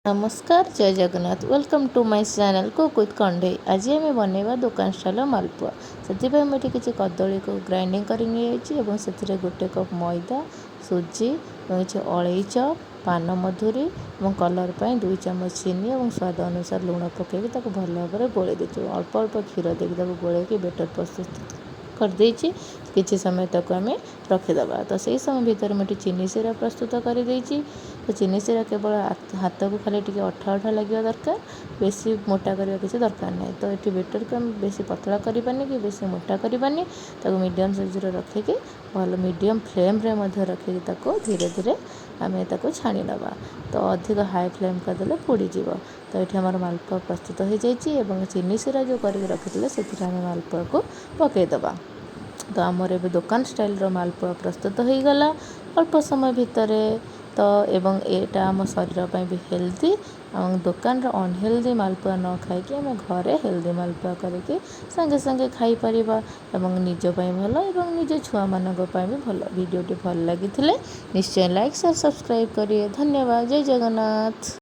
ନମସ୍କାର, ଜୟ Jagannath. Welcome to my channel Cook with Kandhei. ଆଜି ଆମେ ବନେଇବା ଦୋକାନ ଷ୍ଟାଇଲ୍ର ମାଲପୁଆ। ସେଥିପାଇଁ ମୁଁ ଏଠି କିଛି କଦଳୀକୁ ଗ୍ରାଇଣ୍ଡିଙ୍ଗ କରି ନେଇଯାଇଛି ଏବଂ ସେଥିରେ 1 କପ୍ ମଇଦା, ସୁଜି ଏବଂ କିଛି ଅଳେଇଚ, ପାନମଧୁରୀ ଏବଂ କଲର୍ ପାଇଁ 2 ଚାମଚ ଚିନି ଏବଂ ସ୍ୱାଦ ଅନୁସାରେ ଲୁଣ ପକାଇକି ତାକୁ ଭଲ ଭାବରେ ଗୋଳେଇ ଦେଇଛୁ। ଅଳ୍ପ ଅଳ୍ପ କ୍ଷୀର ଦେଇକି ତାକୁ ଗୋଳେଇକି ବେଟର୍ ପ୍ରସ୍ତୁତ କରିଦେଇଛି। କିଛି ସମୟ ତାକୁ ଆମେ ରଖିଦେବା। ତ ସେଇ ସମୟ ଭିତରେ ମୁଁ ଏଠି ଚିନି ଶିରା ପ୍ରସ୍ତୁତ କରିଦେଇଛି। ତ ଚିନି ଶିରା କେବଳ ହାତକୁ ଖାଲି ଟିକେ ଅଠା ଅଠା ଲାଗିବା ଦରକାର, ବେଶୀ ମୋଟା କରିବା କିଛି ଦରକାର ନାହିଁ। ତ ଏଠି ବେଟର୍କୁ ଆମେ ବେଶୀ ପତଳା କରିବାନି କି ବେଶୀ ମୋଟା କରିବାନି। ତାକୁ ମିଡ଼ିୟମ୍ ସାଇଜ୍ର ରଖିକି, ଭଲ ମିଡ଼ିୟମ୍ ଫ୍ଲେମ୍ରେ ମଧ୍ୟ ରଖିକି ତାକୁ ଧୀରେ ଧୀରେ ଆମେ ତାକୁ ଛାଣି ନେବା। ତ ଅଧିକ ହାଇ ଫ୍ଲେମ୍ କରିଦେଲେ ପୋଡ଼ିଯିବ। ତ ଏଠି ଆମର ମାଲପୁଆ ପ୍ରସ୍ତୁତ ହୋଇଯାଇଛି ଏବଂ ଚିନି ଶିରା ଯେଉଁ କରିକି ରଖିଥିଲେ, ସେଥିରେ ଆମେ ମାଲପୁଆକୁ ପକାଇଦେବା। ତ ଆମର ଏବେ ଦୋକାନ ଷ୍ଟାଇଲ୍ର ମାଲପୁଆ ପ୍ରସ୍ତୁତ ହୋଇଗଲା ଅଳ୍ପ ସମୟ ଭିତରେ। ତ ଏବଂ ଏଇଟା ଆମ ଶରୀର ପାଇଁ ବି ହେଲ୍ଦି ଏବଂ ଦୋକାନର ଅନହେଲ୍ଦି ମାଲପୁଆ ନ ଖାଇକି ଆମେ ଘରେ ହେଲ୍ଦି ମାଲପୁଆ କରିକି ସାଙ୍ଗେ ସାଙ୍ଗେ ଖାଇପାରିବା ଏବଂ ନିଜ ପାଇଁ ଭଲ ଏବଂ ନିଜ ଛୁଆମାନଙ୍କ ପାଇଁ ବି ଭଲ। ଭିଡ଼ିଓଟି ଭଲ ଲାଗିଥିଲେ ନିଶ୍ଚୟ ଲାଇକ୍, ସେୟାର, ସବସ୍କ୍ରାଇବ୍ କରିବେ। ଧନ୍ୟବାଦ। ଜୟ ଜଗନ୍ନାଥ।